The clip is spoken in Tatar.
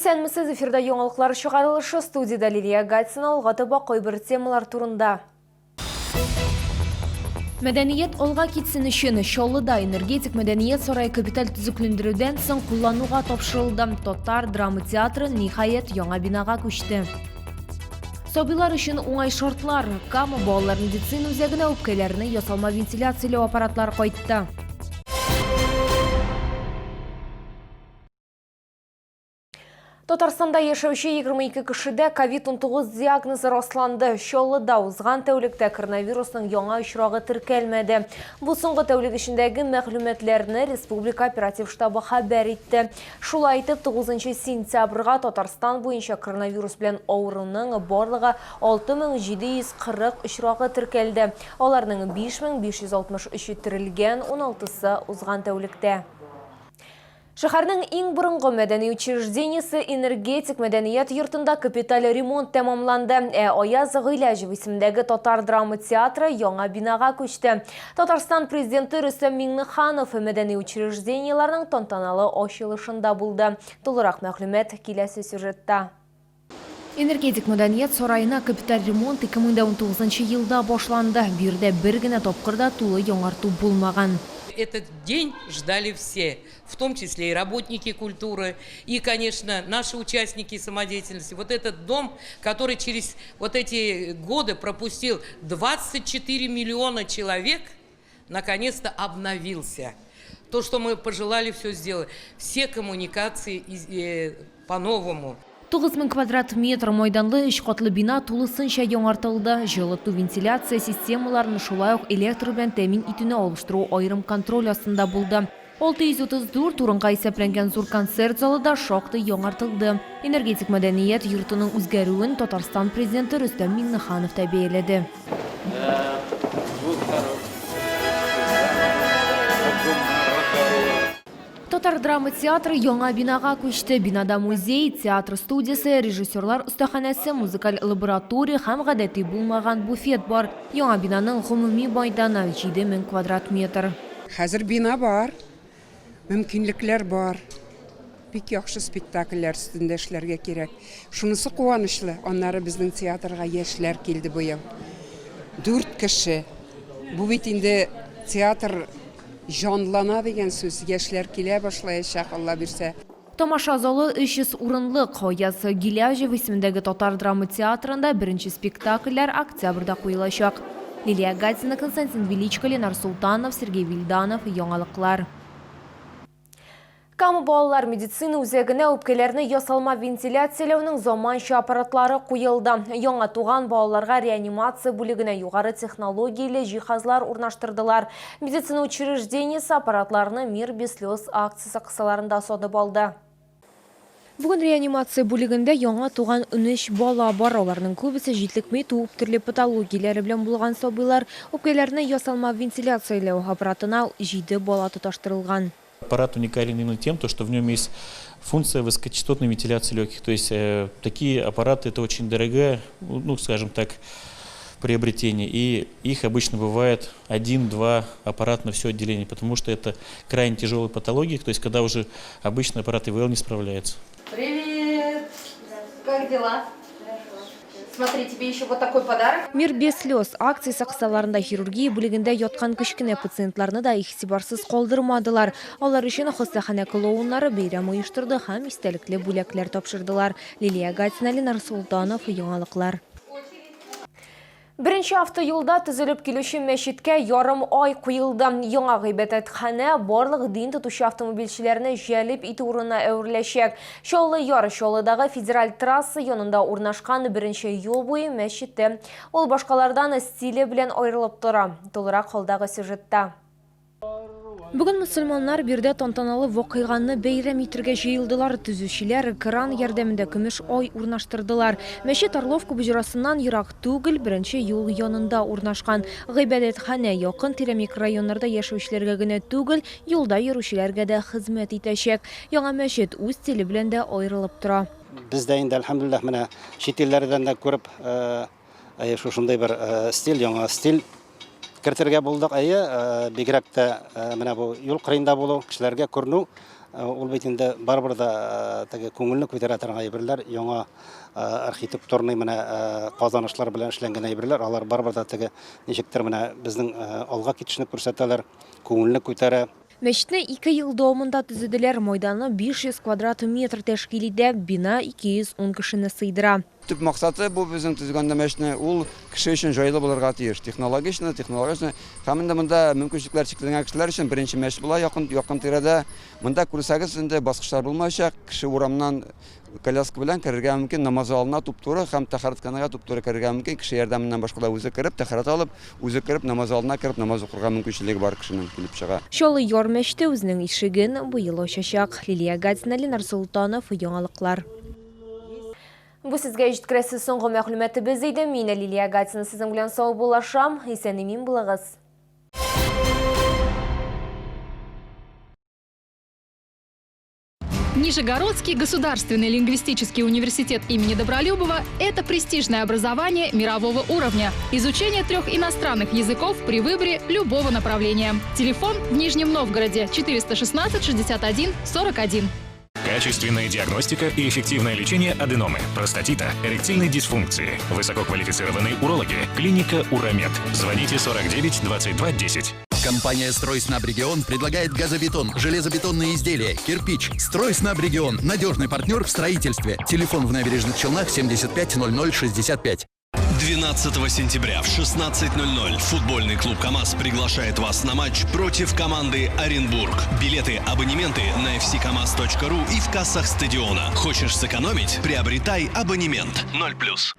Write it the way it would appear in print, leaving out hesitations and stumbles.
Исәнмесез, эфирда яңалыклар чыгарылышы, студиядә Лилия Гатина, алга таба кайбер темалар турында. Мәдәният алга китсен өчен Чаллыда энергетик мәдәният сарае капиталь төзекләндерүдән соң куллануга тапшырылды. Татар драма театры ниһаять яңа бинага күчте. Сабыйлар өчен уңай шартлар. Кама балалар медицина үзәгенә үпкәләрне ясалма вентиляцияләү аппаратлары кайтты. Татарстанда яшәүче 22 кешедә COVID-19 диагнозы расланды. Чаллыда узган тәүлектә коронавирусның яңа очрагы теркәлмәде. Бу соңгы тәүлек эчендәге мәгълүматларны республика оператив штабы хәбәр итте. Шулай итеп, 9 сентябрьгә Татарстан буенча коронавирус белән авыруның барлыгы 6740 очрагы теркәлде. Аларның 5563-е терелгән, 16-сы узган тәүлектә. Шәһәрнең иң борынгы мәдәни учреждениесе Энергетик мәдәният йортында капиталь ремонт тәмамланды. Ә Аяз Гыйләҗев исемендәге татар драма театры яңа бинага күчте. Татарстан президенты Рөстәм Миңнеханов мәдәни учреждениеләрнең тантаналы ачылышында булды. Тулырак мәгълүмат киләсе сюжетта. Энергетик мәдәният сараена капиталь ремонт 2019 елда башланды. Биредә бер генә тапкыр да тулы яңарту булмаган. Этот день ждали все, в том числе и работники культуры, и, конечно, наши участники самодеятельности. Вот этот дом, который через вот эти годы пропустил 24 миллиона человек, наконец-то обновился. То, что мы пожелали, все сделали. Все коммуникации э, по-новому. 9000 квадрат метр майданлы өч катлы бина тулысынча яңартылды. Җылыту, вентиляция системаларын, шулай ук электр белән тәэмин итүне алыштыру аерым контроль астында булды. 634 урынга исәпләнгән зур концерт залы да шактый яңартылды. Энергетик мәдәният йортының үзгәрүен Татарстан Президенты Рөстәм Миңнеханов та бәяләде. Татар драма театры яңа бинага күчте. Бинада музей, театр студиясе, режиссерлар остаханәсе, музыкаль лаборатория һәм гадәти булмаган буфет бар. Яңа бинаның гомуми мәйданы, 7000 квадрат метр. Хәзер бина бар, мөмкинлекләр бар. Бик яхшы спектакльләр өстендә эшләргә кирәк. Шунысы куанычлы, аннары безнең театрга яшьләр килде быел. Дүрт кеше. Бу бит инде театр җанлана дигән сүз, яшьләр килә башлаячак, Алла бирсә. Тамаша залы 300 урынлык. Аяз Гиләҗев исемендәге татар драма театрында беренче спектакльләр октябрьдә куелачак. Лилия Гатина, Константин Величко, Ленар Солтанов, Сергей Вильданов, Яңалыклар. Кама балалар медицина үзәгенә үпкәләрне ясалма вентиляцияләүнең заманча аппаратлары куелды. Яңа туган балаларга реанимация бүлегенә югары технологияле җиһазлар урнаштырдылар. Медицина учреждениесе аппаратларны Мир без слез акциясе кысаларында сатып алды. Бүген реанимация бүлегендә яңа туган 13 бала бар. Аларның күбесе җитлекми туып төрле патологияләре белән булган сабыйлар. Үпкәләрне ясалма вентиляцияләү аппаратына җиде бала тоташтырылган. Аппарат уникален именно тем, то, что в нем есть функция высокочастотной вентиляции легких. То есть э, такие аппараты это очень дорогая, ну, скажем так, приобретение. И их обычно бывает один-два аппарата на все отделение, потому что это крайне тяжелые патологии, то есть когда уже обычный аппарат ИВЛ не справляется. Привет! Как дела? Смотри, тебе еще вот такой подарок. Мир без слез акциясе кысаларында хирургия бүлегендә яткан кечкенә пациентларны да игътибарсыз калдырмадылар. Алар өчен хастаханә клоуннары бәйрәм оештырды һәм истәлекле бүләкләр тапшырдылар. Лилия Гатина, Ленар Солтанов, Яңалыклар. Беренче автоюлда төзелеп килүче мәчеткә ярым ай куелды. Яңа гыйбадәтханә барлык дин тотучы автомобильчеләрне җәлеп итү урынына әвереләчәк. Чаллы Яр Чаллыдагы федераль трасса янында урнашкан беренче юл буе мәчете. Ул башкалардан стиле белән аерылып тора. Тулырак алдагы сюжетта. Бүген мөселманнар биредә тантаналы вакыйганы бәйрәм итергә җыелдылар. Төзүчеләр кран ярдәмендә көмеш ай урнаштырдылар. Мәчет Орловка боҗрасыннан ерак түгел, беренче юл янында урнашкан. Гыйбадәтханә якын-тирә микрорайоннарда яшәүчеләргә генә түгел, юлда йөрүчеләргә дә хезмәт итәчәк. Яңа мәчет үз стиле белән дә аерылып тора. Без дә инде, әлхәмдүлилләһ, менә чит илләрдән дә күреп, Әйе, шушындый бер стиль, яңа стиль кертергә булдык. Әйе, бигрәк тә менә бу юл кырыенда булу, кешеләргә күренү. Ул бит инде барыбер дә теге күңелне күтәрә торган әйберләр, яңа архитектурный менә казанышлар белән эшләнгән әйберләр, алар барыбер дә теге ничектер менә безнең алга китешне күрсәтәләр, күңелне күтәрә. Мәчетне ике ел дәвамында төзеделәр. Майданы 500 квадрат метр тәшкил итә, бина 210 кешене сыйдыра. Төп максаты бу безнең төзегәндә мәчетне, ул кеше өчен җайлы булырга тиеш. Технологично, технологично. Һәм инде монда мөмкинчелекләр чикләнгән кешеләр өчен беренче мәчет була якын, якын тирәдә. Монда күрсәгез инде баскычлар булмаячак, кеше урамнан коляска белән керергә мөмкин, намаз залына туп-туры һәм тәһарәтканәгә туп-туры керергә мөмкин. Кеше ярдәменнән башка да үзе кереп, тәһарәт алып, үзе кереп, намаз залына кереп, намаз укырга мөмкинчелеге бар кешенең килеп чыга. Чаллы Яр мәчете үзенең ишеген быел ачачак. Лилия Гатина, Ленар Солтанов, Яңалыклар. Бу сезгә җиткерәсе соңгы мәгълүматыбыз иде. Мин Лилия Гатина сезнең белән саубуллашам. Исән-имин булыгыз. Нижегородский государственный лингвистический университет имени Добролюбова – это престижное образование мирового уровня. Изучение трех иностранных языков при выборе любого направления. Телефон в Нижнем Новгороде 416 61 41. Качественная диагностика и эффективное лечение аденомы, простатита, эректильной дисфункции. Высококвалифицированные урологи. Клиника «Уромед». Звоните 49 22 10. Компания «Стройснабрегион» предлагает газобетон, железобетонные изделия, кирпич. «Стройснабрегион» – надежный партнер в строительстве. Телефон в Набережных Челнах 75 00 65. 12 сентября в 16:00 футбольный клуб «КамАЗ» приглашает вас на матч против команды «Оренбург». Билеты, абонементы на fckamaz.ru и в кассах стадиона. Хочешь сэкономить? Приобретай абонемент. 0+.